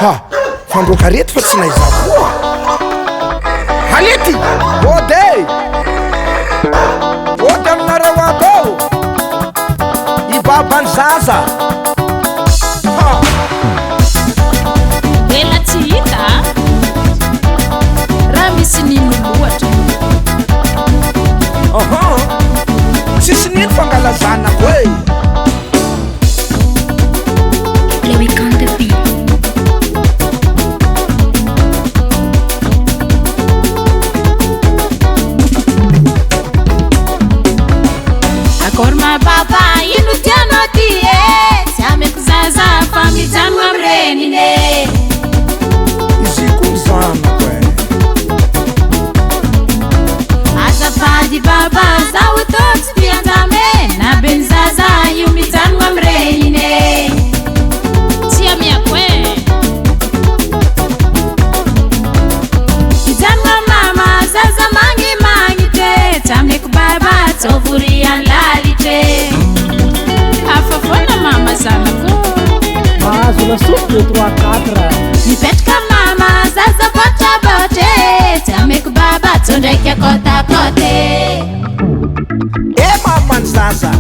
Ha! Fandroaka reto fa tsy naiza koa. Halety! Ody e! Ody aminareo ato ô! I baban'ny zaza. Ha! Ela tsy hita a! Raha misy nino loatra. Aha! Tsisy nino fangalazanako e! Lyric on the beat. Akory ma papa, ino tianao ty e? Tsy ameko zaza fa mijanona amin'ny reniny e. Izy koa ny zanako e. Azafady baba, zaho tô tsy tian-jame, na be ny zaza io mijanona amin'ny reniny e. Tsy amiako e. Mijanona mama, zaza magnimagnitra e, tsy ameko baba, tsy ho vorian'ny lalitra e. Hafa foana mama zanako. Mahazo lasopy 2 3 4. Mipetraka mama, zaza botrabotra e, tsy ameko baba, tsy ho ndraiky akôtakôta e. E mama ny zaza.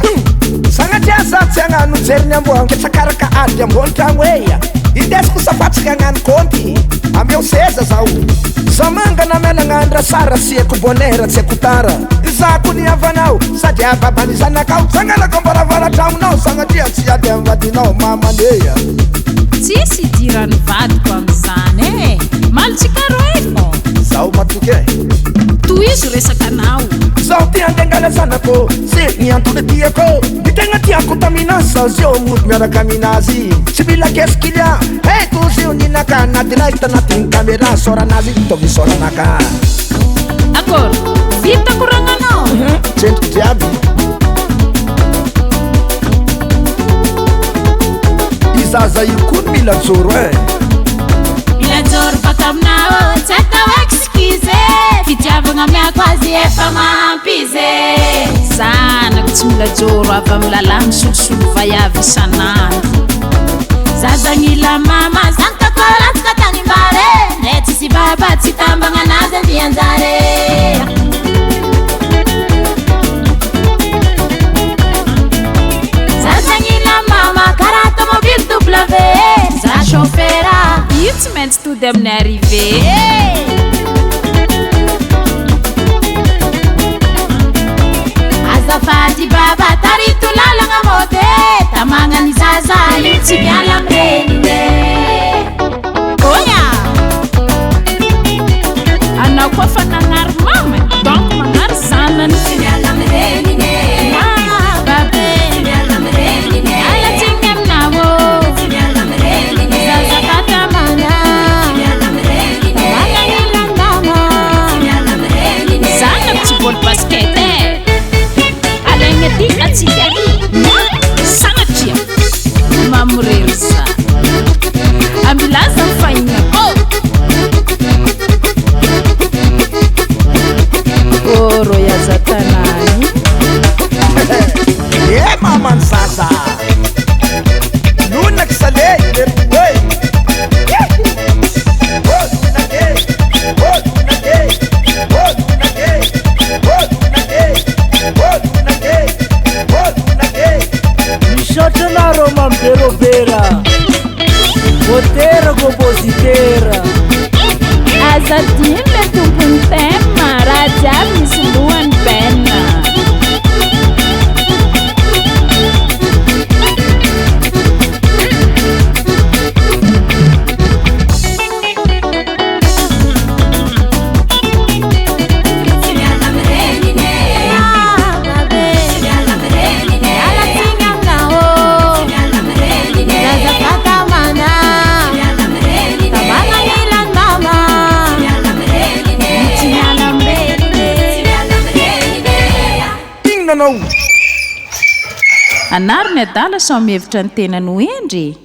Hum! Sagnatria za tsy hagnano jery ny amboa Ketsakaraka ady ambony tragno e. Indesiko safatsika hagnano kaonty. Ameo seza zaho. Za mangana mialagna andrasara tsy haiko bonheur tsy haiko tara. Izaho ny havanao sady ababa ny zanakao. Zangalako ambaravara tragnonao sagnatria tsy ady amin'ny vadinao mamany e. Tsisy idiran'ny vadiko amin'izany e! Malitsika roe fô! Zaho matoky e! Tohizo resaka anao. Zaho te handeha angala zanako Ze ny antony tiako Ny tegna tiako taminazy Zaho zio mody miaraka aminazy Tsy mila qu'est-ce qu'il y a Hey tozy io ninaka Na direct anatin'ny caméra Isaoranazy mitovy isaoranaka. Akory, vita koragnanao? Tsendriky jiaby. I zaza io koa no mila joro eh. Mila joro baka aminao, tsy atao excuse eh. Fitiavagna amiako azy efa mahampy izy eh. Zanako tsy mila joro avy amin'ny lalà misolosolo vaiavy isan'andro. Zaza agnila mama, zanaka korantsika tanimbary eh. Ndre tsisy baba tsy tambagna anazy andianjary eh. Zaza agnila mama karaha tomobily W za chauffeur io tsy maintsy tody amin'ny arrivée. Azafady baba tarito lalagna mody e, tamagna ny zaza io tsy miala amin'ny reniny e. Oya! Anao koa fa nagnary mamany donc magnary zanany. Tsy miala amin'ny reniny e. Babe. Tsy miala amin'ny reniny e. Miala tsiny aminao ô. Tsy miala amin'ny reniny e. Zaza tatamana. Tsy miala amin'ny reniny e. Magnanila mama. Tsy miala amin'ny reniny e. Zanako tsy bôly basket e. Alaigna aty atsika ary. Sanatria. Mamorery za. Ambilaza ny fahinako. Oro iaza tanàny. Eh maman'ny zaza. Lonaky sale leroa e. Oh lonaky e. Oh lonaky e. Oh lonaky e. Oh lonaky e. Oh lonaky e. Oh lonaky e. Misaotra anareo Mamy be Robera, Auteur compositeur. Aza adino le tompon'ny thème, raha jiaby misy lohany Ben. Tsy miala amin'ny reniny e. Tsy miala amin'ny reniny e. Miala tsiny aminao ô. Tsy miala amin'ny reniny e. Zaza fatamana. Tsy miala amin'ny reniny e. Tamana ilan'ny mama. Tsy miala amin'ny reniny e. Tsy miala amin'ny reniny e. Tsy miala amin'ny reniny e. Inona anao? Anaro ny adala sao mihevitra ny tenany ho hendry e!